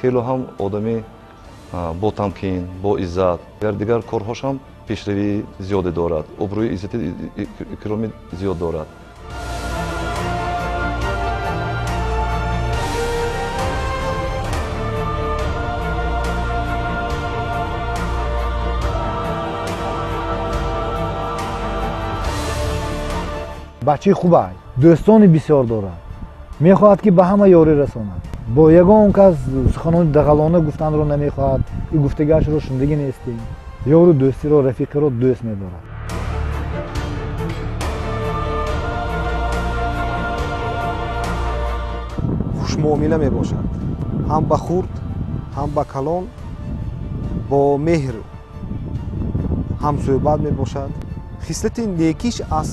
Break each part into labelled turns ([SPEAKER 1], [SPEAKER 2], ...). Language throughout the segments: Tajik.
[SPEAKER 1] Хеле ҳам одами ботамкин, боиззат. Дигар корҳош ҳам пешравии зиёде дорад, обрӯи иззати икроми зиёд дорад.
[SPEAKER 2] Бачаи хуб аст, дӯстони бисёр дорад, мехоҳад ки ба ҳама ёрӣ расонад. Бо ягон кас суханони дағалона гуфтанро намехоҳад, и гуфтагиашро шунидагӣ нестем. Ёру дӯстиро, рафиқиро дӯст медорад.
[SPEAKER 3] Хушмуомила мебошад, ҳам ба хурд, ҳам ба калон, бо меҳр ҳамсӯҳбат мебошад. Хислати некиш аз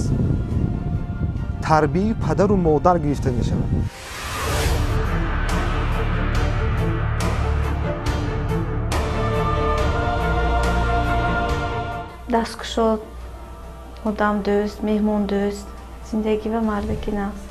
[SPEAKER 3] тарбияи падару модар гирифта мешавад.
[SPEAKER 4] Дасткушод, одамдӯст, меҳмондӯст, зиндагӣ ва мардаки нағз.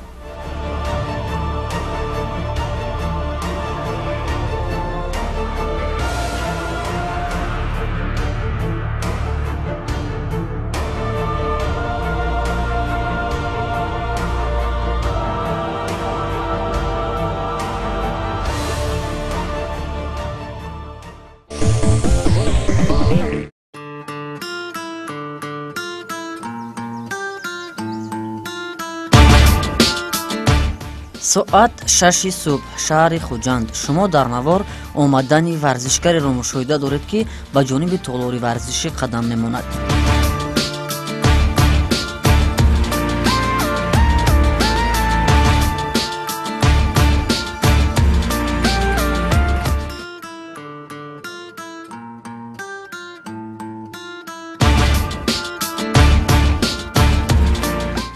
[SPEAKER 5] Соат 6 субҳ, шаҳри Хуҷанд. Шумо дар навор омадани варзишгареро мушоҳида доред, ки ба ҷониби толори варзишӣ қадам мемонад.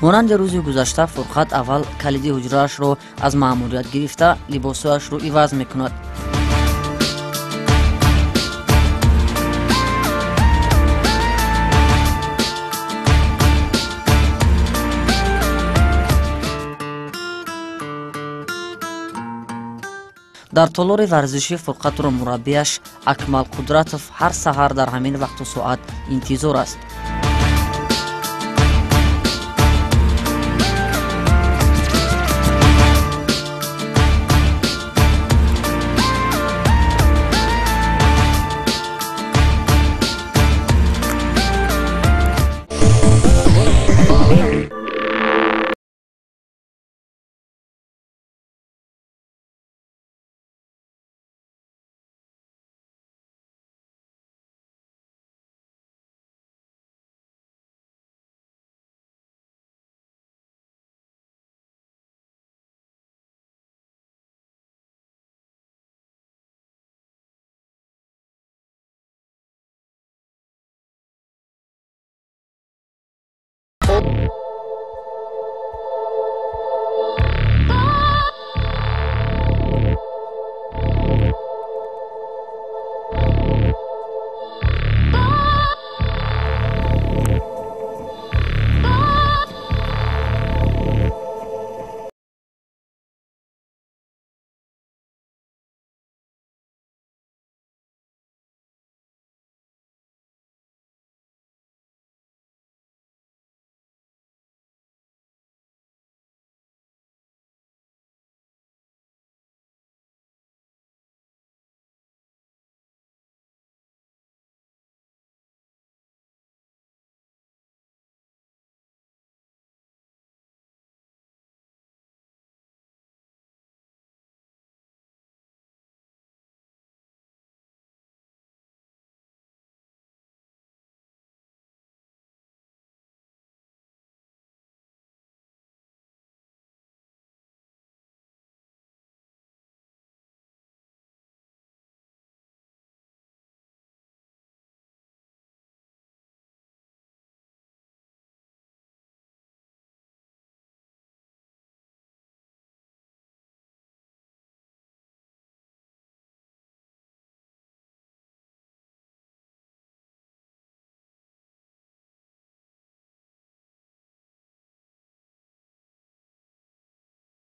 [SPEAKER 5] Монанди рӯзи гузашта, Фурқат аввал калиди ҳуҷраашро аз маъмурият гирифта, либосҳояшро иваз мекунад. Дар толори варзишӣ Фурқатро мураббияш Акмал Қудратов ҳар саҳар дар ҳамин вақту соат интизор аст.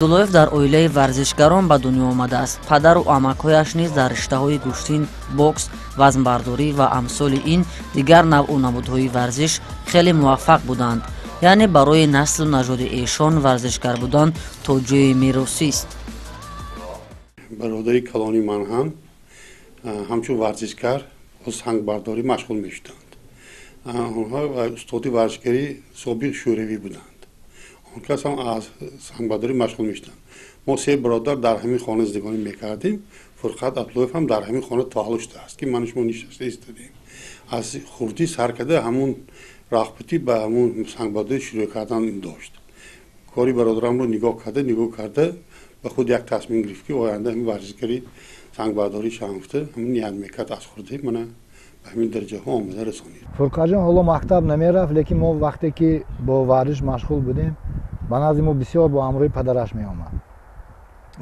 [SPEAKER 5] Абдуллоев дар оилаи варзишгарон ба дунё омадааст. Падару амакҳояш низ дар риштаҳои гӯштин, бокс, вазнбардорӣ ва амсоли ин дигар навъу намудҳои варзиш хеле муваффақ буданд. Яъне барои наслу нажоди эшон варзишгар будан то ҷои меросист.
[SPEAKER 6] Бародари калони ман ҳам ҳамчун варзишгар бо сангбардорӣ машғул мешуданд. Онҳо устоди варзишгари собиқ шӯравӣ буданд. Он кас ҳам аз сангбардорӣ машғул мешуданд. Мо се бародар дар ҳамин хона зиндагонӣ мекардем. Фурқат Абдуллоев ҳам дар ҳамин хона таваллуд шудааст, ки ману шумо нишаста истодем. Аз хурдӣ сар карда ҳамун рағбатӣ ба ҳамун сангбардорӣ шурӯъ кардан дошт. Кори бародарамро нигоҳ карда ба худ як тасмим гирифт, ки оянда ҳамин варзишгари сангбардорӣ шавам гуфта, ҳамин ният мекард аз хурдӣ мана ба ҳамин дараҷаҳо омада расонид.
[SPEAKER 2] Фурқатҷон ҳоло мактаб намерафт, лекин мо вақте ки бо варзиш машғул будем, ба назди мо бисёр бо ҳамроҳи падараш меомад,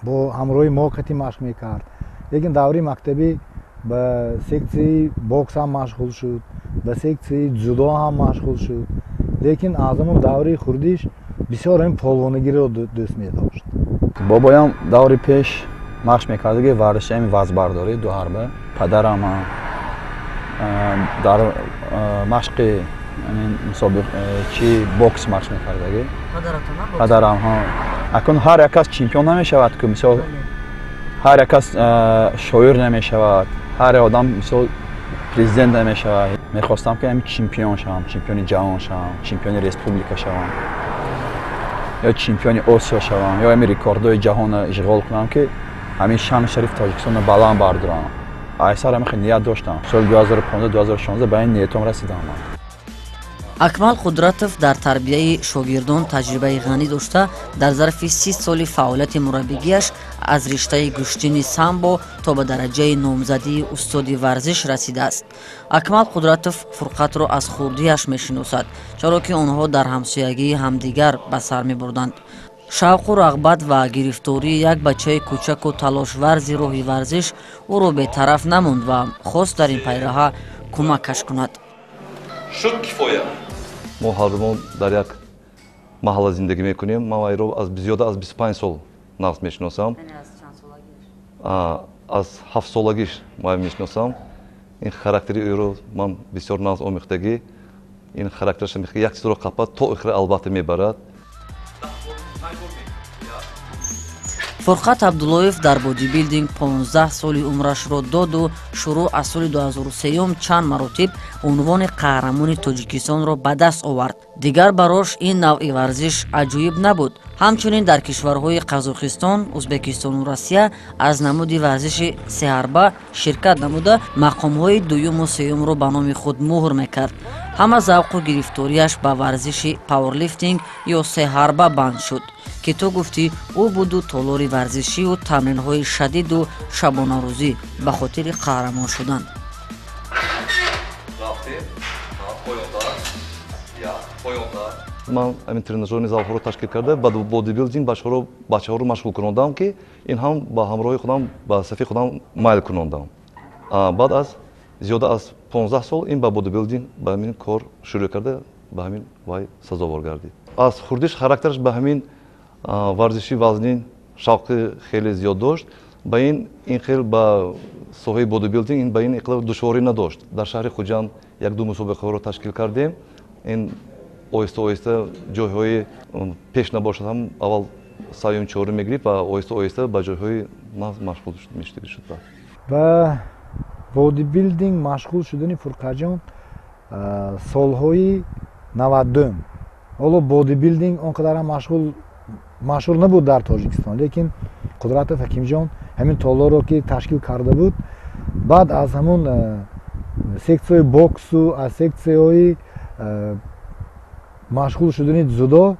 [SPEAKER 2] бо ҳамроҳи мо қатӣ машқ мекард. Лекин даври мактабӣ ба сексияи бокс ҳам машғул шуд, ба сексияи ҷудо ҳам машғул шуд. Лекин аз ҳамон даври хурдиш бисёр ҳамин полвонагиро дӯст медошт.
[SPEAKER 7] Бобоям даври пеш машқ мекард, ки варзиши ҳамин вазнбардорӣ дуҳарба. Падарам дар машқи мусобиқ чи бокс машқ мекардаги. Падарам акун ҳар як кас чемпион намешавад, ки мисол ҳар як кас шоир намешавад, ҳар як одам мисол президент намешавад. Мехостам, ки ҳамин чемпион шавам, чемпиони ҷаҳон шавам, чемпиони республика шавам ё чемпиони Осиё шавам, ё ҳамин рекордҳои ҷаҳонро ишғол кунам, ки ҳамин шаъну шарифи Тоҷикистонро баланд бардорам. Айсар ҳамин хел ният доштам. Соли 2015-2016 ба ин ниятом расидам.
[SPEAKER 5] Акмал Қудратов дар тарбияи шогирдон таҷрибаи ғанӣ дошта, дар зарфи 30 соли фаъолияти мураббигиаш аз риштаи гӯштини самбо то ба дараҷаи номзадии устоди варзиш расидааст. Акмал Қудратов Фурқатро аз хурдиаш мешиносад, чаро ки онҳо дар ҳамсоягии ҳамдигар ба сар мебурданд. Шавқу рағбат ва гирифтории як бачаи кӯчаку талошварзи роҳи варзиш ӯро бетараф намонд ва хост дар ин пайраҳа кӯмакаш кунад.
[SPEAKER 1] Шуд кифоя. Мо ҳардумон дар як маҳалла зиндагӣ мекунем. Ман вайро зиёда аз 25 сол нағз мешиносам. Аз 7 солагиш ман мешиносам. Ин характери ӯро ман бисёр нағз омӯхтагӣ. Ин характераша як чизро қапад, то охира албатта мебарад.
[SPEAKER 5] Фурқат Абдуллоев дар бодибилдинг 15 соли умрашро доду шурӯъ аз соли 2003 чанд маротиб унвони қаҳрамони Тоҷикистонро ба даст овард. Дигар барош ин навъи варзиш аҷоиб набуд. Ҳамчунин дар кишварҳои Қазоқистон, Ӯзбекистону Россия аз намуди варзиши сеҳарба ширкат намуда, мақомҳои дуюму сеюмро ба номи худ муҳр мекард. Ҳама завқу гирифториаш ба варзиши пауэрлифтинг ё сеҳарба банд шуд, ки ту гуфтӣ ӯ буду толори варзишию тамринҳои шадиду шабонарӯзӣ ба хотири қаҳрамон шудан.
[SPEAKER 1] Ман ҳамин тренажерни залҳоро ташкил карда, ба бодибилдинг бачаҳоро машғул кунондам, ки ин ҳам ба ҳамроҳи худам ба сафи худам майл кунондам. Баъд аз зиёда аз 15 сол ин ба бодибилдинг ба ҳамин кор шурӯъ карда, ба ҳамин вай сазовор гардид. Аз хурдиш характераш ба ҳамин варзиши вазнин шавқи хеле зиёд дошт. Ба ин хел ба соҳаи бодибилдинг ин ба ин иқлар душворӣ надошт. Дар шаҳри Хуҷанд як-ду мусобиқаҳоро ташкил кардем. Ин оҳиста-оҳиста ҷойҳои пеш набошад ҳам аввал сеюм чорум мегирифт ва оҳиста-оҳиста ба ҷойҳои нағз машғул мешуд.
[SPEAKER 2] Ба бодибилдинг машғул шудани Фурқатҷон солҳои 92. Ҳоло бодибилдинг он қадар ҳам машҳур набуд дар Тоҷикистон, лекин Қудратов Ҳакимҷон ҳамин толорро ки ташкил карда буд, баъд аз ҳамон сексияҳои боксу аз сексияҳои машғул шудани дзюдо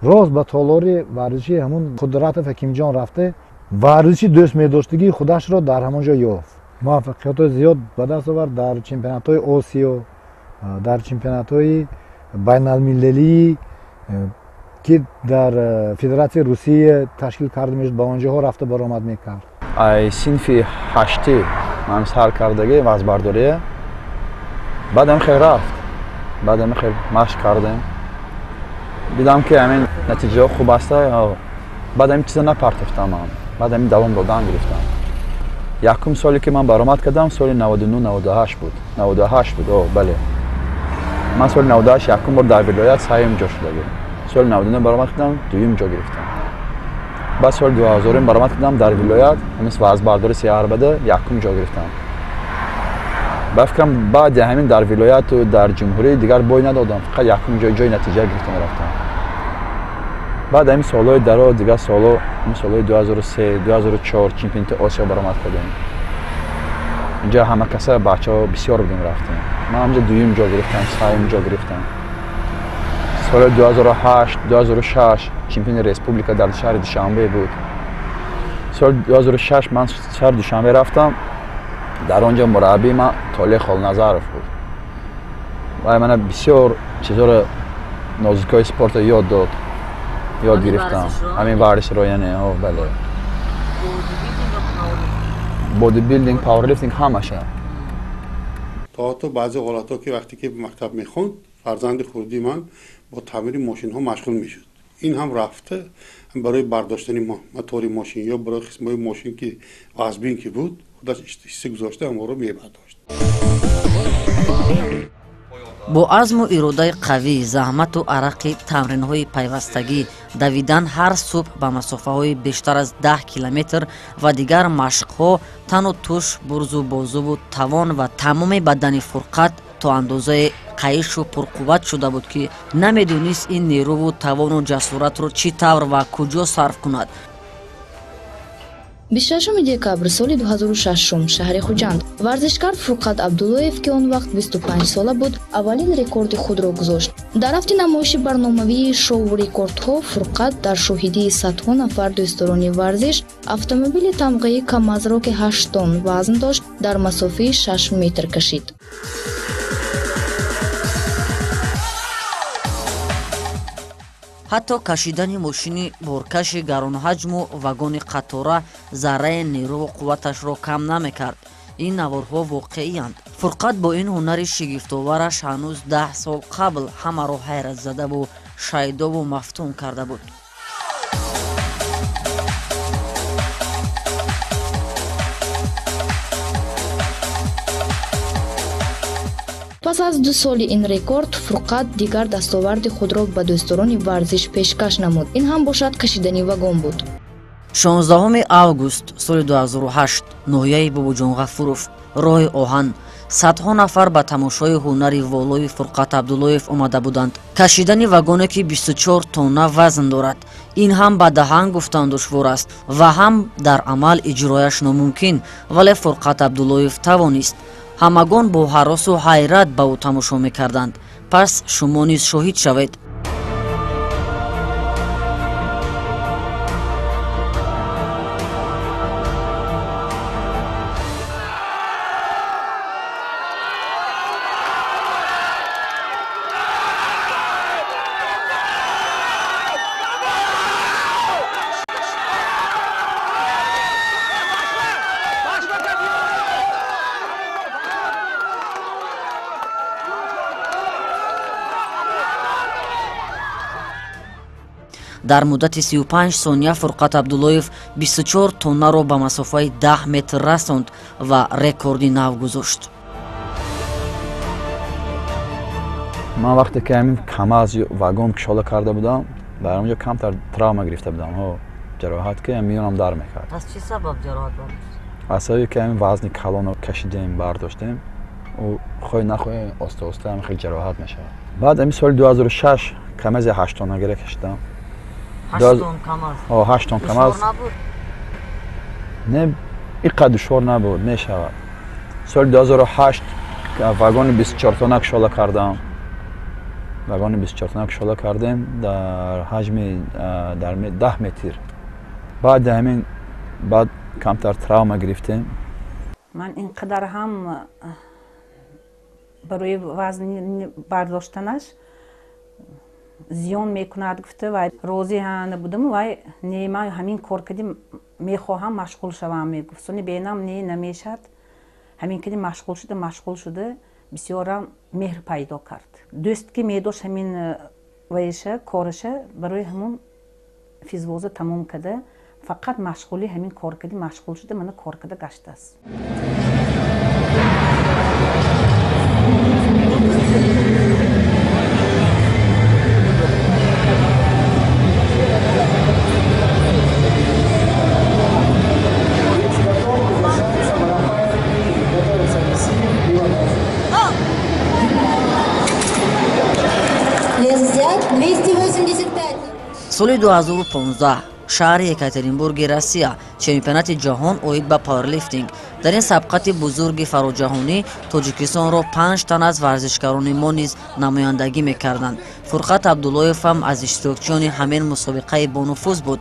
[SPEAKER 2] рост ба толори варзиши ҳамон Қудратов Ҳакимҷон рафта, варзиши дӯст медоштагии худашро дар ҳамон ҷо ёфт. Муваффақиятҳои зиёд ба даст овард дар чемпионатҳои Осиё, дар чемпионатҳои байналмилалии ки дар Федератсияи Русия ташкил карда мешуд, ба он ҷоҳо рафта баромад мекард.
[SPEAKER 7] Ай синфи ҳаштӣ ман сар кардаги вазнбардория, баъдам хел рафт, баъдам хел машқ кардем, дидам ки ҳамин натиҷаҳо хуб аста. Баъд ҳамин чиза напартофтам ман, баъд ҳамин давом додан гирифтам. Якум соле ки ман баромад кардам, соли 99-98 буд. 98 буд, о, бале. Ман соли 98 якум бор дар вилоят сеюм ҷо шудагӣ. Соли 99 баромад кардам, дуюм ҷо гирифтам. Баъд соли 2000 баромад кардам дар вилоят, ҳамин вазнбардори сеарбада якум ҷо гирифтам. Ба фикрам, баъди ҳамин дар вилояту дар ҷумҳурӣ дигар бой надодам, фақат якум ҷой, ҷои натиҷа гирифтам рафтам. Баъд ҳамин солҳои дароз, дигар солҳо, ҳамин солҳои 2003, 2004 чемпионати Осиё баромад кардем. Инҷа ҳама каса бачаҳо бисёр будем, рафтем. Ман ҳамҷа дуюм ҷо гирифтам, сеюм ҷо гирифтам. Соли 2008, 2006 чемпиони республика дар шаҳри Душанбе буд. Соли 2006 ман шаҳри Душанбе рафтам. Дар он ҷо мураббии ман Толеъ Холназаров буд. Вай мана бисёр чизҳоро, нозукиҳои спортро ёд дод, ёд гирифтам. Ҳамин варзишро, яъне, о, бале. Бодибилдинг, пауэрлифтинг ҳамаша.
[SPEAKER 6] То ҳатто баъзе ҳолатҳо, ки вақте ки мактаб мехонд, фарзанди хурдии ман бо таъмири мошинҳо машғул мешуд. Ин ҳам рафта барои бардоштани мотори мошин ё барои қисмҳои мошин, ки вазбин ки буд, худаш ҳисса гузошта ҳамонро мебардошт.
[SPEAKER 5] Бо азму иродаи қавӣ, заҳмату арақи тамринҳои пайвастагӣ, давидан ҳар субҳ ба масофаҳои бештар аз 10 километр ва дигар машқҳо, тану туш, бурзу бозуву тавон ва тамоми бадани Фурқат то андозаи қайишу пурқувват шуда буд, ки намедонист ин нерӯву тавону ҷасоратро чӣ тавр ва куҷо сарф кунад.
[SPEAKER 8] 26 декабр соли 2006, шаҳри Хуҷанд, варзишкар Фурқат Абдуллоев, ки он вақт 25 сола буд, аввалин рекорди худро гузошт. Дар рафти намоиши барномавии шоу рекордҳо Фурқат дар шоҳидии садҳо нафар дӯстдорони варзиш автомобили тамғаи Камазро, ки 8 тонн вазн дошт, дар масофаи 6 метр кашид.
[SPEAKER 5] Ҳатто кашидани мошини боркаши гаронҳаҷму вагони қатора зарраи нерӯву қувваташро кам намекард. Ин наворҳо воқеиянд. Фурқат бо ин ҳунари шигифтовараш ҳанӯз 10 сол қабл ҳамаро ҳайратзадаву шайдову мафтун карда буд.
[SPEAKER 8] Пас аз 2 соли ин рекорд, Фурқат дигар дастоварди худро ба дӯстдорони варзиш пешкаш намуд. Ин ҳам бошад кашидани вагон буд.
[SPEAKER 5] 16 август соли 2008, ноҳияи Бобоҷон Ғафуров, роҳи оҳан. Садҳо нафар ба тамошои ҳунари волои Фурқат Абдуллоев омада буданд. Кашидани вагоне, ки 24 тонна вазн дорад, ин ҳам ба даҳан гуфтан душвор аст ва ҳам дар амал иҷрояш номумкин, вале Фурқат Абдуллоев тавонист. Ҳамагон бо ҳаросу ҳайрат ба ӯ тамошо мекарданд. Пас шумо низ шоҳид шавед. Дар муддати 35 сония Фурқат Абдуллоев 24 тоннаро ба масофаи 10 метр расонд ва рекорди нав гузошт.
[SPEAKER 7] Ман вақте ки ҳамин КамАЗ вагон кушода карда будам, дар он ҷо камтар травма гирифта будам, ҷароҳат, ки миёнам дар мекард.
[SPEAKER 5] Аз чӣ сабаб ҷароҳат бардошт?
[SPEAKER 7] Аз сабаби ки ҳамин вазни калонро кашидем, бардоштем, ӯ хоҳӣ нахоҳӣ оста оста ҳам хеле ҷароҳат мешавад. Баъд ҳамин соли 2006 КамАЗи 8 тоннагира кашидам.
[SPEAKER 5] 8 тонн КамАЗ?
[SPEAKER 7] 8 тонн КамАЗ.
[SPEAKER 5] Душвор набуд?
[SPEAKER 7] Не, ин қадр душвор набуд, мешавад. Соли 2008 вагони 24 тонна кушода кардам. Вагони 24 тонна кушода кардем дар ҳаҷми дар 10 метр. Баъди ҳамин баъд камтар травма гирифтем.
[SPEAKER 9] Ман ин қадар ҳам барои вазн бардоштанаш зиён мекунад гуфта вай розӣ набудам. Вай не, ман ҳамин кор кардим, мехоҳам машғул шавам, мегуфт. Сони бенам не, намешад. Ҳамин кардим, машғул шуда, машғул шуда, бисёрам меҳр пайдо кард. Дӯст ки медошт ҳамин вайша, кораша, барои ҳамун физвоза тамом карда, фақат машғули ҳамин кор карди машғул шуда, мана кор карда гаштааст.
[SPEAKER 5] Соли 2015 шаҳри Екатеринбурги Россия чемпионати ҷаҳон оид ба пауэрлифтинг. Дар ин сабқати бузурги фароҷаҳонӣ Тоҷикистонро 5 тан аз варзишгарони мо низ намояндагӣ мекарданд. Фурқат Абдуллоев ҳам аз иштирокчиёни ҳамин мусобиқаи бонуфуз буд.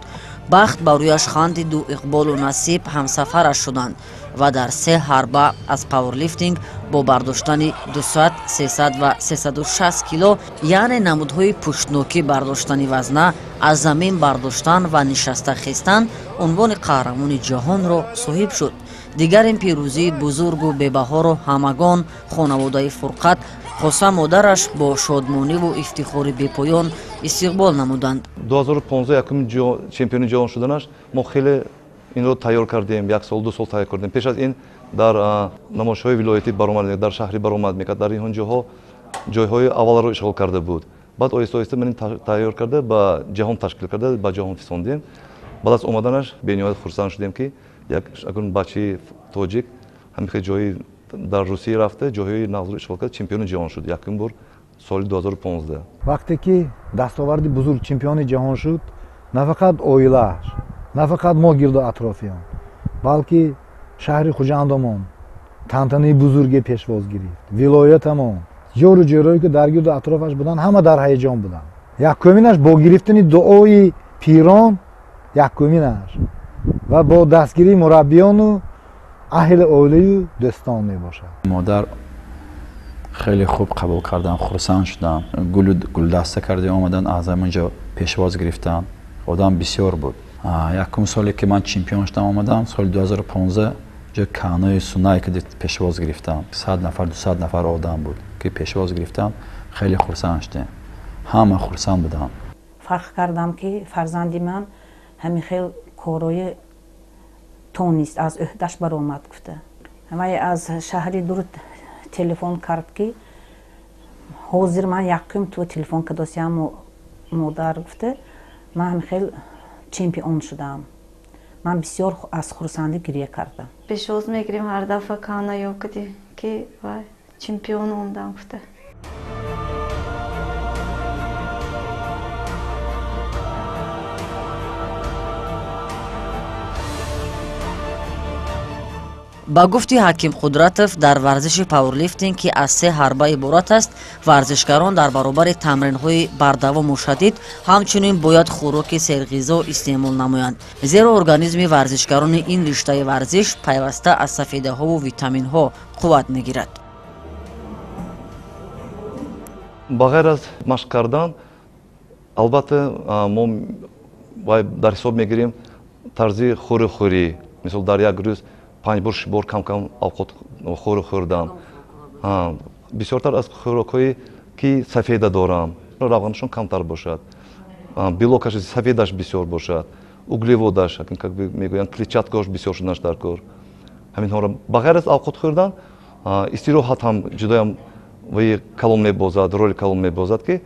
[SPEAKER 5] Бахт ба рӯяш хандиду иқболу насиб ҳамсафараш шуданд ва дар 3 ҳарба аз пауэрлифтинг бо бардоштани 200, 300 ва 360 кило, яъне намудҳои пуштнокӣ бардоштани вазна, аз замин бардоштан ва нишаста хестан, унвони қаҳрамони ҷаҳонро соҳиб шуд. Дигар ин пирӯзии бузургу бебаҳоро ҳамагон, хонаводаи Фурқат, хоса модараш бо шодмониву ифтихори бепоён истиқбол намуданд.
[SPEAKER 1] 2015 якум чемпиони ҷаҳон шуданаш мо хеле инро тайёр кардем, як сол, 2 сол тайёр кардем. Пеш аз ин дар намоишҳои вилоятӣ баромад, дар шаҳрӣ баромад мекард, дар ин ҷоҳо ҷойҳои аввалро ишғол карда буд. Баъд оҳиста оҳиста ман ин тайёр карда ба ҷаҳон ташкил карда, ба ҷаҳон фисондем. Баъд аз омаданаш бениҳоят хурсанд шудем, ки як бачаи тоҷик ҳамин хел ҷои дар Русия рафта, ҷойҳои нағзро ишғол кард, чемпиони ҷаҳон шуд якум бор соли 2015.
[SPEAKER 2] Вақте ки дастоварди бузург чемпиони ҷаҳон шуд, на фақат оилааш, на фақат мо гирду атрофиён, балки шаҳри Хуҷандамон тантанаи бузурге пешвоз гирифт, вилоятамон, ёру ҷӯрое ки дар гирду атрофаш буданд, ҳама дар ҳаяҷон буданд. Якуминаш бо гирифтани дуои пирон, якуминаш ва бо дастгирии мураббиёну аҳли оилаю дӯстон мебошад.
[SPEAKER 7] Модар хеле хуб қабул кардам, хурсанд шудам. Гулу гулдаста карда омадан, аз ҳамон ҷо пешвоз гирифтам. Одам бисёр буд. Якум соле ки ман чемпион шудам омадам, соли 2015 ҷо канои сунай ки пешвоз гирифтам. 100 нафар, 200 нафар одам буд ки пешвоз гирифтам. Хеле хурсанд шудем. Ҳама хурсанд будам.
[SPEAKER 9] Фарқ кардам ки фарзанди ман ҳамин хел корои тонист, аз ӯҳдаш баромад гуфта. Вай аз шаҳри дур телефон кард ки ҳозир ман якум ту телефон кардосиям модар гуфта, ман ҳамин хел чемпион шудам. Ман бисёр аз хурсандӣ гиря кардам.
[SPEAKER 4] Пешвоз мегирем ҳар дафъа кана ёкади ки вай чемпион ондам гуфта.
[SPEAKER 5] Ба гуфти Ҳаким Қудратов, дар варзиши пауэрлифтинг, ки аз 3 ҳарба иборат аст, варзишгарон дар баробари тамринҳои бардавому шадид ҳамчунин бояд хӯроки серғизо истеъмол намоянд, зеро организми варзишгарони ин риштаи варзиш пайваста аз сафедаҳову витаминҳо қувват мегирад.
[SPEAKER 1] Ба ғайр аз машқ кардан, албатта, мо дар ҳисоб мегирем тарзи хӯрихӯрӣ. Мисол, дар як рӯз 5 бор, 6 бор кам-кам авқот хӯрӣ хӯрдан. Бисёртар аз хӯрокҳое ки сафеда доранд, равғанашон камтар бошад, белокаш, сафедаш бисёр бошад, углеводаш, как бы мегӯянд, клетчаткааш бисёр шуданаш дар кор. Ҳаминҳоро ба ғайр аз авқот хӯрдан, истироҳат ҳам ҷудоям ваи калон мебозад, роли калон мебозад, ки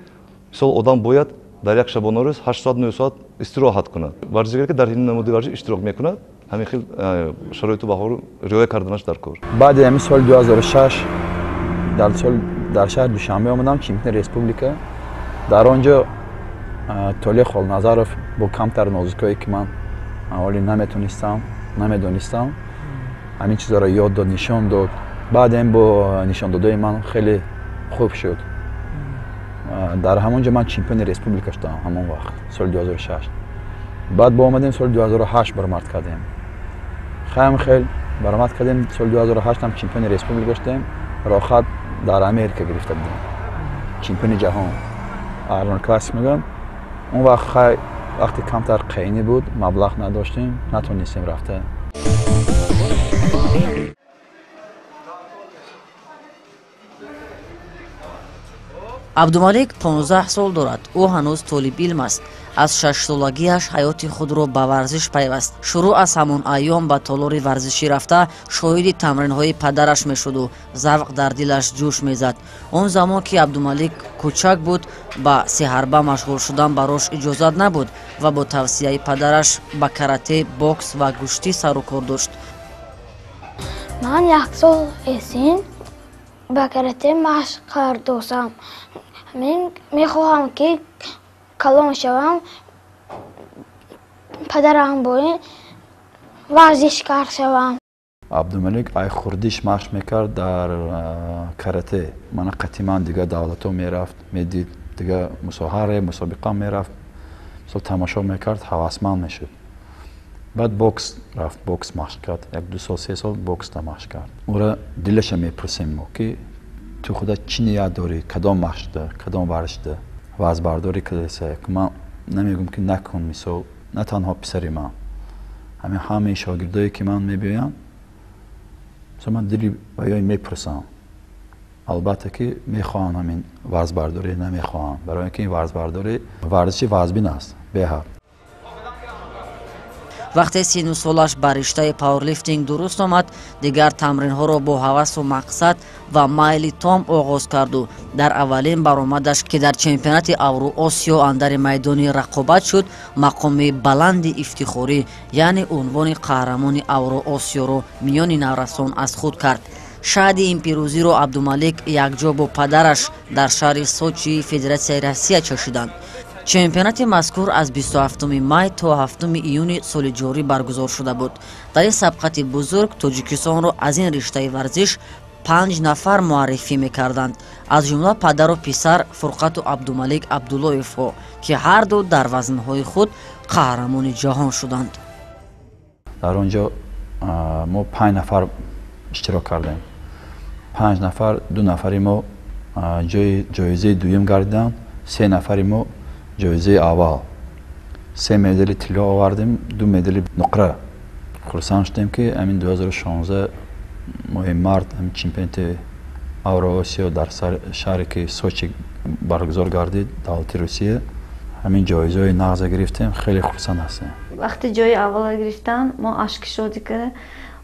[SPEAKER 1] мисол одам бояд дар як шабонарӯз 8 соат, 9 соат истироҳат кунад. Варзишгаре ки дар ин намуди варзиш иштирок мекунад, ҳамин хел шароиту баҳору риоя карданаш дар кор.
[SPEAKER 7] Баъди ҳамин соли 2006 дар шаҳри Душанбе омадам, чемпиони республика. Дар он ҷо Толе Холназаров бо камтар нозукиҳое ки ман ҳоле наметонистам, намедонистам, ҳамин чизҳоро ёд дод, нишон дод. Баъд ин бо нишондодҳои ман хеле хуб шуд. Дар ҳамон ҷо ман чемпиони республика шудам ҳамон вақт, соли 2006. Баъд бо омадем соли 2008 баромад кардем. Хаем хел баромад кардем, соли 2008 ҳам чемпиони республика шудем. Рохат дар Америка гирифта будем. Чемпиони ҷаҳон. Арнолд Классик мегӯям. Он вақт хай вақти камтар қайнӣ буд, маблағ надоштем, натонистем рафта.
[SPEAKER 5] Абдумалик 15 сол дорад. Ӯ ҳанӯз толибилм аст. Аз 6-солагиаш ҳаёти худро ба варзиш пайваст. Шурӯъ аз ҳамон айём ба толори варзишӣ рафта, шоҳиди тамринҳои падараш мешуду завқ дар дилаш ҷӯш мезад. Он замон ки Абдумалик кӯчак буд, ба сеҳарба машғул шудан барош иҷозат набуд ва бо тавсияи падараш ба карате, бокс ва гӯштӣ сару кор дошт.
[SPEAKER 10] Ман 1 сол эсин ба карате машқ кардосам. Мен мехоҳам ки калон шавам, падарам бо ин варзишкар шавам.
[SPEAKER 7] Абдумалик ай хурдиш машқ мекард дар карате. Мана қатиман дигар давлатҳо мерафт, медид, дигар мусоҳаре мусобиқа мерафт, мисол тамошо мекард, ҳавасманд мешуд. Баъд бокс рафт, бокс машқ кард, 1-2 сол, 3 сол боксда машқ кард. Ӯра дилаша мепурсем мо ки ту худа чӣ ният дорӣ, кадом машқда, кадом варзишда вазбардорӣ кардаса. Ман намегӯм ки накун, мисол на танҳо писари ман, ҳамин ҳамаи шогирдое ки ман мебиёям, мисол ман дили ваёй мепурсам. Албатта ки мехоҳанд ҳамин варзбардорӣ, намехоҳанд, барои ин ки ин варзбардорӣ варзиши вазбин аст беҳад.
[SPEAKER 5] Вақте 3 солаш ба риштаи пауэрлифтинг дуруст омад, дигар тамринҳоро бо ҳавасу мақсад ва майли том оғоз карду дар аввалин баромадаш, ки дар чемпионати Авроосиё андари майдони рақобат шуд, мақоми баланди ифтихорӣ, яъне унвони қаҳрамони Авроосиёро миёни наврасон аз худ кард. Шаҳди ин пирӯзиро Абдумалик якҷо бо падараш дар шаҳри Сочии Федератсияи Россия чашиданд. Чемпионати мазкур аз 27 май то 7 июни соли ҷорӣ баргузор шуда буд. Дар ин сабқати бузург Тоҷикистонро аз ин риштаи варзиш 5 нафар муаррифӣ мекарданд, аз ҷумла падару писар Фурқату Абдумалик Абдуллоевҳо, ки ҳарду дар вазнҳои худ қаҳрамони ҷаҳон шуданд.
[SPEAKER 7] Дар он ҷо мо 5 нафар иштирок кардем. 5 нафар, 2 нафари мо ҷоизаи дуюм гардиданд, 3 нафари мо ҷоизаи аввал. 3 медали тилло овардем, 2 медали нуқра. Хурсанд шудем ки ҳамин 2016 моҳи март ҳамин чемпионати Авроосиё дар шаҳре ки Сочи баргузор гардид, давлати Русия, ҳамин ҷоизаҳои нағза гирифтем, хеле хурсанд ҳастем.
[SPEAKER 4] Вақти ҷои аввалро гирифтан, мо ашки шодӣ карда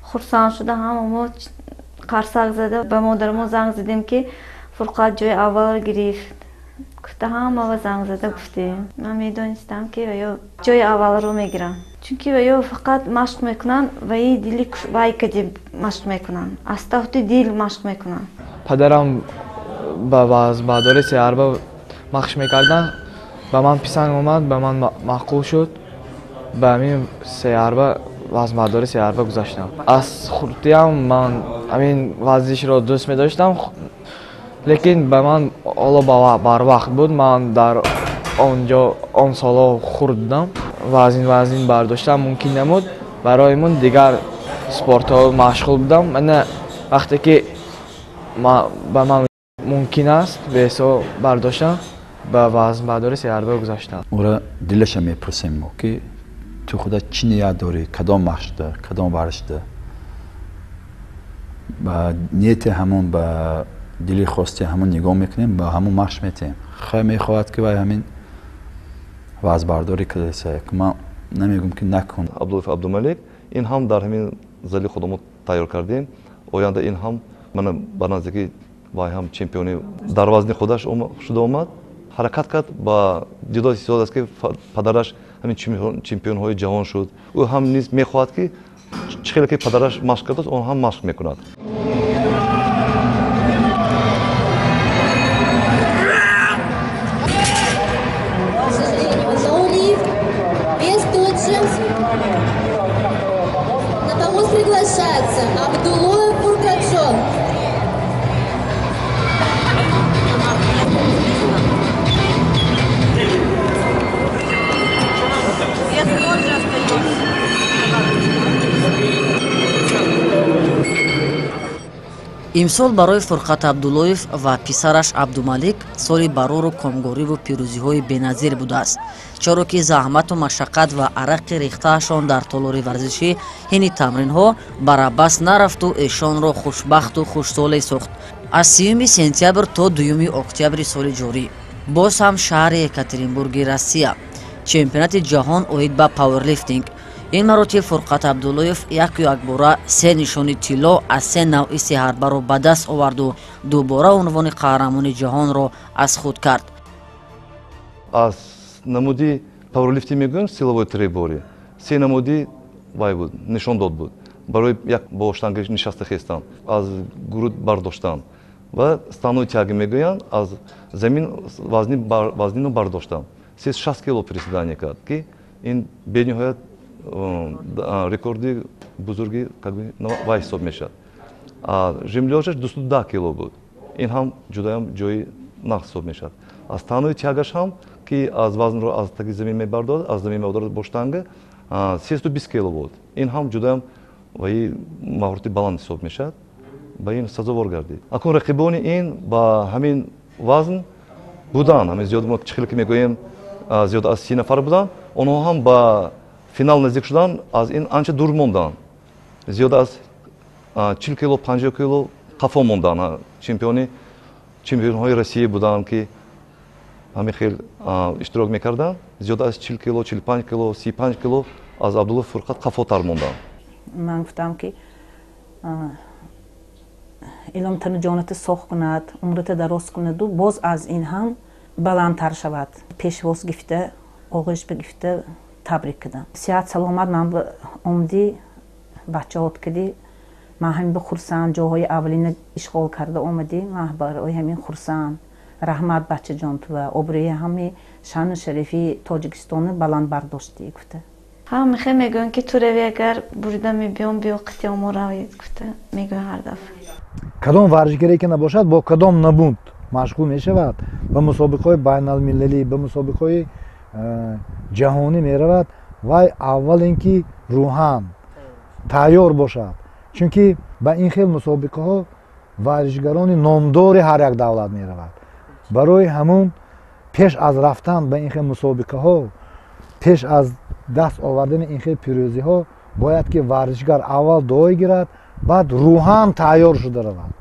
[SPEAKER 4] хурсанд шуда, ҳама мо қарсак зада ба модарамон занг задем ки Фурқат ҷои аввалро гирифт. Гуфта ҳамава занг зада гуфтем. Ман медонистам ки ё ҷои аввалро мегирам, чунки ё фақат машқ мекунанд ва и дили вай кади машқ мекунанд, аз таҳти дил машқ мекунанд.
[SPEAKER 11] Падарам ба вазбардории сеҳарба машқ мекарданд, ба ман писанд омад, ба ман маъқул шуд, ба ҳамин сеҳарба вазбардории сеҳарба гузаштам. Аз хурдиам ман ҳамин варзишро дӯст медоштам, лекин ба ман ҳоло барвақт буд. Ман дар он ҷо он солҳо хурд будам, вазин бардоштан мумкин набуд. Барои ман дигар спортҳо машғул будам. Мана вақте ки ба ман мумкин аст весо бардоштан, ба вазнбардории сеҳарба гузаштам.
[SPEAKER 7] Ӯра дилаша мепурсем мо ки ту худа чӣ ният дорӣ, кадом машқда, кадом варзишда. Ба нияти ҳамон, ба дили хости ҳамон нигоҳ мекунем, ба ҳамон машқ метиҳем. Хай мехоҳад ки вай ҳамин вазбардорӣ кардаса. Ман намегӯм ки накун.
[SPEAKER 1] Абдуллоев Абдумалик ин ҳам дар ҳамин зали худамо тайёр кардем. Оянда ин ҳам мана ба наздики вай ҳам чемпиони дар вазни худаш шуда омад. Ҳаракат кард, ба дидо истифода аст ки падараш ҳамин чемпионҳои ҷаҳон шуд. Ӯ ҳам низ мехоҳад ки чӣ хеле ки падараш машқ кардааст, он ҳам машқ мекунад.
[SPEAKER 12] Приглашается Абдуллоев Фуркатжон.
[SPEAKER 5] Имсол барои Фурқат Абдуллоев ва писараш Абдумалик соли барору комгориву пирӯзиҳои беназир будааст, чаро ки заҳмату машаққат ва арақи рехтаашон дар толори варзишӣ ҳини тамринҳо барабас нарафту эшонро хушбахту хуштоле сохт. Аз 3 сентябр то 2 октябри соли ҷорӣ боз ҳам шаҳри Екатеринбурги Россия. чемпионати ҷаҳон оид ба пауэрлифтинг. Ин маротиб Фурқат Абдуллоев яку якбора се нишони тилло аз се навъи сеҳарбаро ба даст оварду дубора унвони қаҳрамони ҷаҳонро аз худ кард.
[SPEAKER 1] Аз намуди пауэрлифтинг мегӯем, силовой требори се намуди вай буд, нишондод буд барои як бо штанга нишаста хестан, аз гуруд бардоштан ва становой тяги мегӯянд, аз замин вазнино бардоштан. 360 кило приседание кард, ки ин бениҳоят рекорди бузурги вай ҳисоб мешавад. Жим лёжа ш 210 кило буд, ин ҳам ҷудаям ҷои нағз ҳисоб мешавад. Аз становой тяга ш ҳам, ки аз вазнро аз таги замин мебардорад, аз замин мебардорад бо штанга, 320 кило буд. Ин ҳам ҷудаям ваи маҳорати баланд ҳисоб мешавад, ба ин сазовор гардид. Акун рақибони ин ба ҳамин вазн буданд, ҳамин зиёд, мо чӣ хеле ки мегӯем, зиёд аз 30 нафар буданд. Онҳо ҳам ба финал наздик шуданд, аз ин анча дур монданд, зиёд аз 40 кило, 50 кило қафо монданд. Чемпионҳои Россия буданд, ки ҳамин хел иштирок мекарданд, зиёд аз 40 кило, 45 кило, 35 кило аз Абдулло Фурқат қафотар монданд.
[SPEAKER 9] Ман гуфтам, ки илом тану ҷоната соғ кунад, умрата дароз кунаду боз аз ин ҳам баландтар шавад. Пешвоз гифта, оғӯш бигифта табрик кардам. Сиҳат саломат ман омдӣ, бачаҳот кардӣ, ман ҳамин хурсанд, ҷоҳои аввалина ишғол карда омадӣ, ман барои ҳамин хурсанд. Раҳмат, бачаҷон, тува обрӯи ҳами шаъну шарифи Тоҷикистони баланд бардоштӣ, гуфта.
[SPEAKER 4] Ҳа, мехе мегӯянд, ки ту рави, агар бурида мебиём, биё қити омо равед, гуфта мегӯянд ҳар дафъа.
[SPEAKER 2] Кадом варзишгаре ки набошад, бо кадом намуд машғул мешавад, ба мусобиқаҳои байналмилалӣ, ба мусобиқаҳои ҷаҳонӣ меравад, вай аввал ин ки рӯҳан тайёр бошад, чунки ба ин хел мусобиқаҳо варзишгарони номдори ҳар як давлат меравад. Барои ҳамун пеш аз рафтан ба ин хел мусобиқаҳо, пеш аз даст овардани ин хел пирӯзиҳо, бояд ки варзишгар аввал дуой гирад, баъд рӯҳан тайёр шуда равад.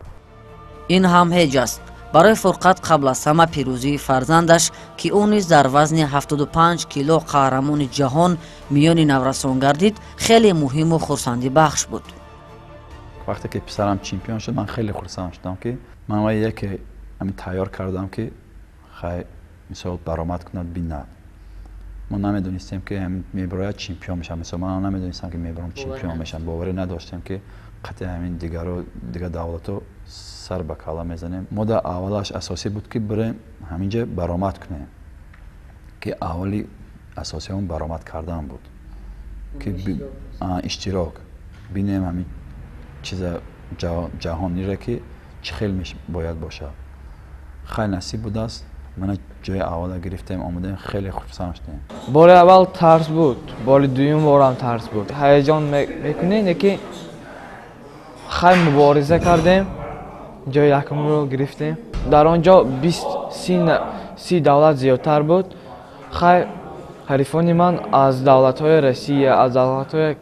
[SPEAKER 5] Ин ҳам ҳеҷ аст. Барои Фурқат қабл аз ҳама пирӯзии фарзандаш, ки ӯ низ дар вазни 75 кило қаҳрамони ҷаҳон миёни наврасон гардид, хеле муҳиму хурсандибахш буд.
[SPEAKER 7] Вақте ки писарам чемпион шуд, ман хеле хурсанд шудам, ки ман вай яке ҳамин тайёр кардам, ки хай мисол баромад кунад, бинад. Мо намедонистем, ки мебирояд, чемпион мешавам. Мисол, ман намедонистам, ки мебиром, чемпион мешавам. Боварӣ надоштем, ки қатъи ҳамин дигаро, дигар давлато сар ба калла мезанем. Мо дар аввалаш асосӣ буд, ки бирем ҳаминҷа баромад кунем, ки аввали асосии он баромад кардан буд, ки иштирок бинем, ҳамин чиза ҷаҳонире, ки чӣ хел бояд бошад. Хай, насиб будааст, мана ҷои аввала гирифтем, омадем, хеле хурсанд шудем.
[SPEAKER 11] Бори аввал тарс буд, бори дуюм борам тарс буд, ҳаяҷон мекунӣ, лекин хай мубориза кардем, ҷои якумро гирифтем. Дар он ҷо 20-30 давлат зиёдтар буд. Хай, ҳарифони ман аз давлатҳои Россия, аз давлатҳои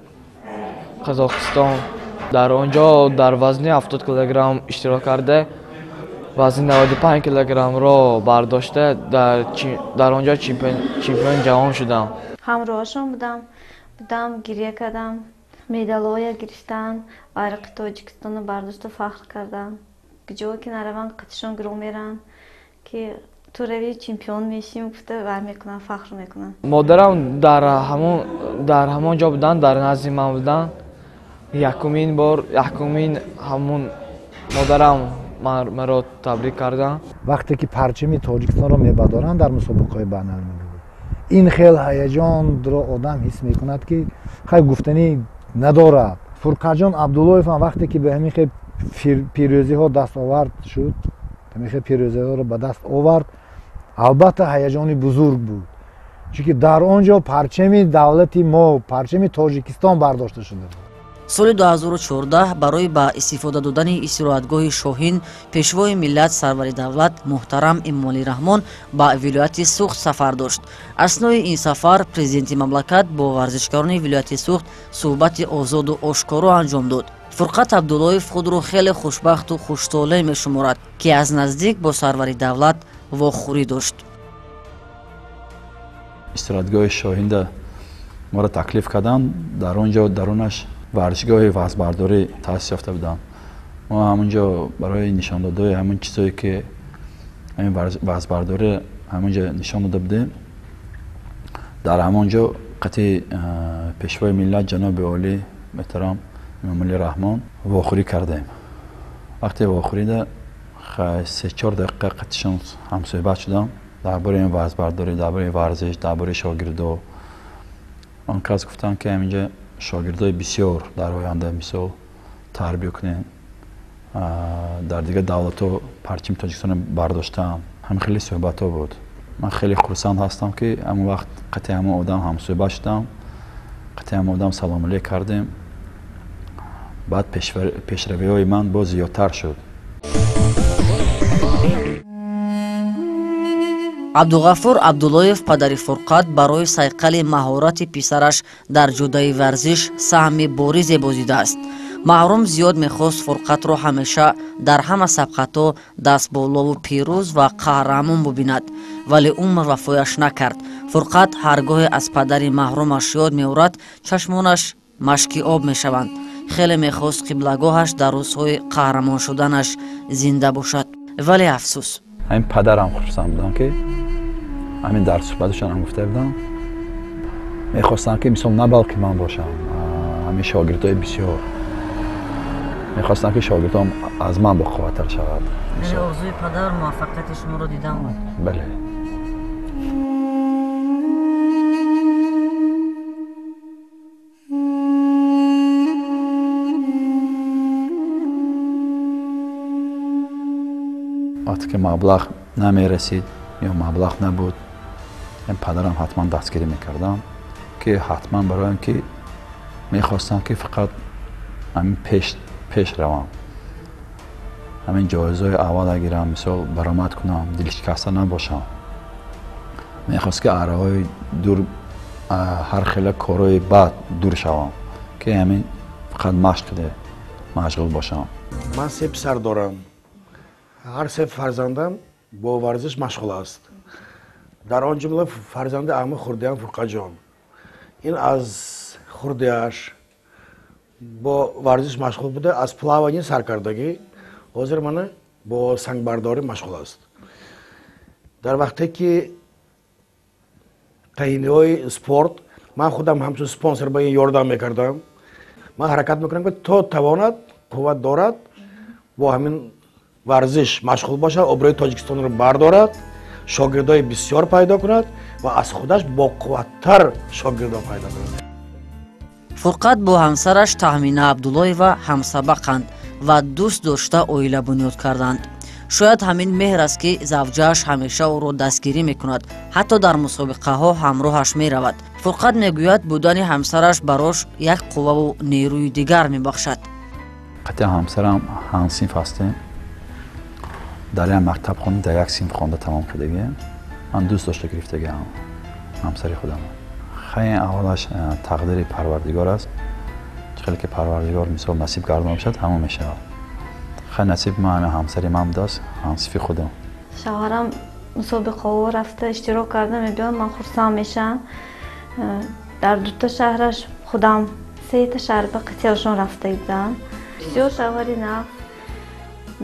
[SPEAKER 11] Қазоқистон. Дар он ҷо дар вазни 70 килограмм иштирок карда, вазни 95 килограммро бардошта, дар он ҷо чемпиони ҷаҳон шудам.
[SPEAKER 4] Ҳамроҳашон будам, гиря кардам. Медалҳоя гирифтан, байрақи Тоҷикистонро бардошта фахр кардам. Ҷое ки нараванд, қатишон гирӯ меранд, ки ту рави, чемпион мешим, гуфта вай мекунанд, фахр мекунанд.
[SPEAKER 11] Модарам дар ҳамон ҷо буданд, дар назди ман буданд. Якумин бор, якумин ҳамун модарам маро табрик карданд.
[SPEAKER 2] Вақте ки парчами Тоҷикистонро мебардоранд дар мусобиқаҳои байналмилалӣ, ин хел ҳаяҷонро одам ҳис мекунад, ки хай, гуфтанӣ надорад. Фурқатҷон Абдуллоев ҳам вақте ки ба ҳамин хел пирӯзиҳо дастовард шуд, ҳамин хел пирӯзиҳоро ба даст овард, албатта, ҳаяҷони бузург буд, чунки дар он ҷо парчами давлати мо, парчами Тоҷикистон бардошта шуда буд.
[SPEAKER 5] Соли 2014 барои ба истифода додани истироҳатгоҳи Шоҳин пешвои миллат, сарвари давлат муҳтарам Эмомалӣ Раҳмон ба вилояти Суғд сафар дошт. Аснои ин сафар президенти мамлакат бо варзишгарони вилояти Суғд суҳбати озоду ошкоро анҷом дод. Фурқат Абдуллоев худро хеле хушбахту хуштолеъ мешуморад, ки аз наздик бо сарвари давлат вохӯрӣ дошт.
[SPEAKER 7] истироҳатгоҳи Шоҳинда моро таклиф карданд. Дар он ҷо дарунаш варзишгоҳи вазнбардорӣ таъсис ёфта буданд. Мо ҳамунҷо барои нишондодҳои ҳамун чизое ки ҳамин вазнбардорӣ ҳамунҷо нишон дода будем, дар ҳамон ҷо қатъи пешвои миллат ҷаноби олӣ муҳтарам Эмомалӣ Раҳмон вохӯрӣ кардем. Вақте вохӯрида 3-4 дақиқа қатъишон ҳамсӯҳбат шудам дар бораи ин вазнбардорӣ, дар бораи варзиш, дар бораи шогирдо. Он кас гуфтанд ки ҳаминҷа шогирдои бисёр дар оянда мисол тарбия кунем, дар дигар давлатҳо парчами Тоҷикистонро бардоштаам. Ҳамин хеле суҳбатҳо буд. Ман хеле хурсанд ҳастам ки ҳамон вақт қатъи ҳамон одам ҳамсӯҳбат шудам, қатъи ҳамон одам салому алейк кардем. Баъд пешравиҳои ман боз зиёдтар шуд.
[SPEAKER 5] Абдуғафур Абдуллоев, падари Фурқат, барои сайқали маҳорати писараш дар ҷодаи варзиш саҳми боризе бозидааст. Маҳрум зиёд мехост Фурқатро ҳамеша дар ҳама сабқатҳо дастболову пирӯз ва қаҳрамон бубинад, вале умр вафояш накард. Фурқат ҳар гоҳе аз падари маҳрумаш ёд меорад, чашмонаш машки об мешаванд. Хеле мехост қиблагоҳаш дар рӯзҳои қаҳрамон шуданаш зинда бошад, вале афсӯс.
[SPEAKER 7] Ҳамин падарам хурсанд будам ки ҳамин дар суҳбаташон ҳам гуфта будам, мехостам ки мисол на балки ман бошам, ҳамин шогирдҳои бисёр мехостам ки шогирдҳом аз ман боқувваттар шавад.
[SPEAKER 5] Яъне орзуи падар муваффақияти шуморо дидан буд?
[SPEAKER 7] Бале. Вақте ки маблағ намерасид ё маблағ набуд, падарам ҳатман дастгирӣ мекардам, ки ҳатман барои он ки мехостам ки фақат ҳамин пеш равам, ҳамин ҷоизаҳои аввала гирам, мисол баромад кунам, дилшикаста набошам. Мехост ки араҳои дур, ҳар хела корҳои бад дур шавам, ки ҳамин фақат машқ машғул бошам.
[SPEAKER 13] Ман се писар дорам. Ҳар се фарзандам бо варзиш машғул аст. Дар он ҷумла фарзанди аҳми хурдиам Фурқатҷон. Ин аз хурдиаш бо варзиш машғул буда, аз плавание саркардагӣ ҳозир мана бо сангбардорӣ машғул аст. Дар вақте ки таҳиниҳои спорт, ман худам ҳамчун спонсор ба ин ёрдам мекардам. Ман ҳаракат мекунам ки то тавонад, қувват дорад, бо ҳамин варзиш машғул бошад, обрӯи Тоҷикистонро бардорад, шогирдои бисёр пайдо кунад ва аз худаш боқувваттар шогирдо пайдо кунад.
[SPEAKER 5] Фурқат бо ҳамсараш Таҳмина Абдуллоева ҳамсабақанд ва дӯст дошта оила бунёд карданд. Шояд ҳамин меҳр аст ки завҷааш ҳамеша ӯро дастгирӣ мекунад, ҳатто дар мусобиқаҳо ҳамроҳаш меравад. Фурқат мегӯяд, будани ҳамсараш барош як қувваву нерӯи дигар мебахшад.
[SPEAKER 7] Қатъи ҳамсарам ҳамсинф ҳастем. Дар як мактаб хонда, дар як синф хонда тамом кардагием. Ман дӯст дошта гирифтагиам ҳамсари худам. Хай аввалаш тақдири Парвардигор аст. Чӣ хеле ки Парвардигор мисол насиб гардон бошад, ҳамон мешавад. Хай насиби ман ҳамсари ман будааст, ҳамсинфи худам.
[SPEAKER 4] Шавҳарам мусобиқаҳо рафта иштирок карда мебиёд, ман хурсанд мешавам. Дар дута шаҳраш худам сета шаҳр ба қатиалшон рафта будам. Бисёр шавҳари нағз,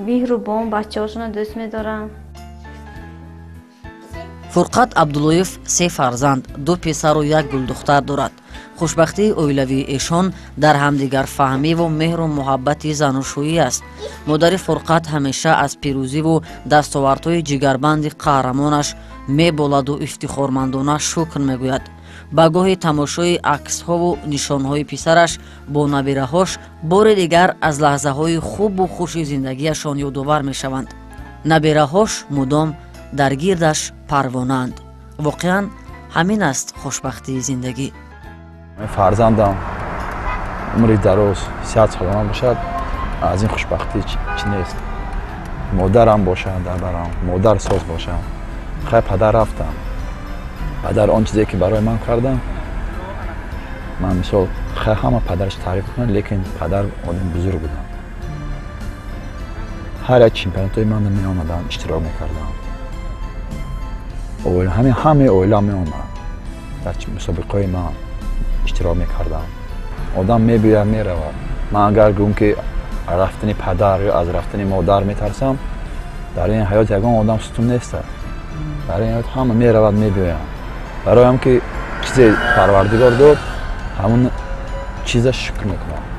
[SPEAKER 4] меҳрубон, бачаҳошонро дӯст медорам.
[SPEAKER 5] Фурқат Абдуллоев се фарзанд, ду писару як гулдухтар дорад. Хушбахтии оилавии эшон дар ҳамдигарфаҳмиву меҳру муҳаббати занушӯӣ аст. Модари Фурқат ҳамеша аз пирӯзиву дастовардҳои ҷигарбанди қаҳрамонаш меболаду ифтихормандона шукр мегӯяд. Ба гоҳи тамошои аксҳову нишонҳои писараш бо набираҳош бори дигар аз лаҳзаҳои хубу хуши зиндагиашон ёдовар мешаванд. Набираҳош мудом дар гирдаш парвонаанд. Воқеан ҳамин аст хушбахтии зиндагӣ.
[SPEAKER 7] Фарзандам умри дароз, сиҳат саломат бошад, аз ин хушбахтӣ чӣ нест. Модарам бошад дар барам, модар соз бошам. Хай падар рафтам. Падар он чизе ки барои ман кардам, ман мисол хай ҳама падараш таъриф кунад, лекин падар одами бузург будам. Ҳар як чемпионатҳои ман меомадам, иштирок мекардам. Ҳамаи оила меомад. Дар мусобиқаҳои ман иштирок мекардам. Одам мебиёяд, меравад. Ман агар гӯм, ки рафтани падар ё аз рафтани модар метарсам, дар ин ҳаёт ягон одам сутун нест. Дар ин ҳаёт ҳама меравад, мебиёянд. Бароям ки чизе Парвардигор дод, ҳамун чиза шукр мекунам.